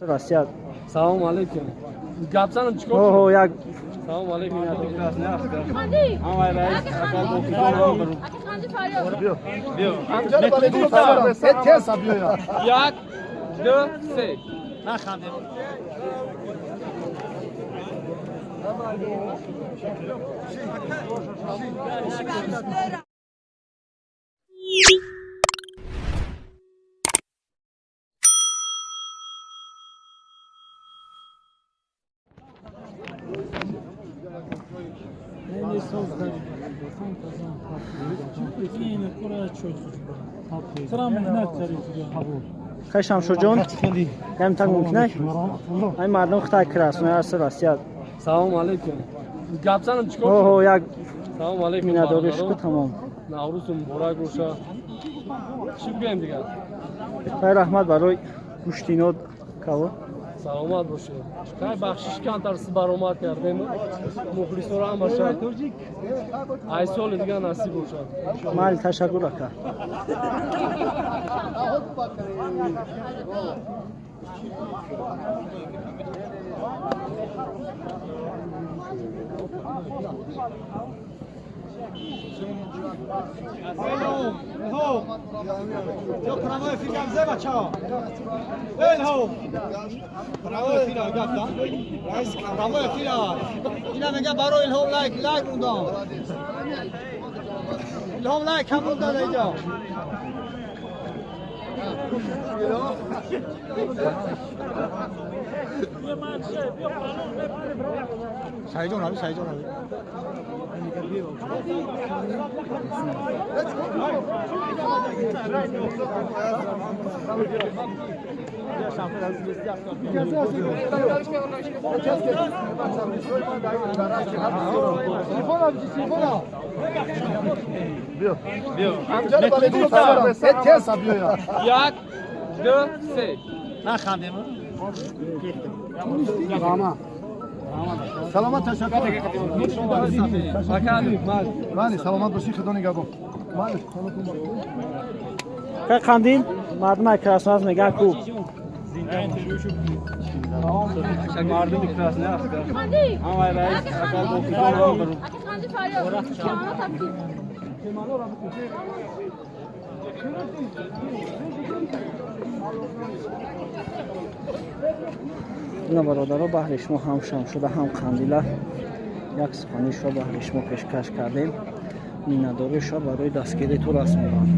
Россия. Салом алейкум. Гап занам, чикор? Ҳо, як. Салом алейкум. Ханди. Аки ханди, фарёд. Як, ду, се. Хай, Шамшоҷон, ям так мумкин ай мардум хитай Красноярск, Россия. Салом алейкум. Гап занам, чикор? Ҳо, як. Салом алейкум. Миннатдорӣ шуд, тамом. Наврӯз муборак боша. Чӣ бигӯем дигар? Хай, раҳмат барои гӯштинот каво. Саломат бошед. Хай, бахшиш, камтар баромад кардем. Мухлисоро ҳамаша. Ай соли дигар насиб бошад. Майли, ташаккур, ака. Прямой эфир гап бачаҳо. Элҳо. Прямой эфир гап да. Раис, прямой эфир. Ина мега барои Илҳом лайк, лайк мондам. Илҳом лайк ҳам мондан инҷо. Саидон аби, Саидон аби. Як, ду, се. Саломат, ташаккур. Ака, Мани, саломат бошӣ, худо нигаҳбон. Мани. Хай, қандил, мардум ай Красноярск мегӯянд ку. Мардуми Красноярск. Ханди. Аки ханди. Аки ханди, фарёд. Кимоно тапки. Ина, бародаро, баҳри шумо ҳам Шамшуда, ҳам қандила як суханишро баҳри шумо пешкаш кардем. Миннатдориашро барои дастгирии ту расондам.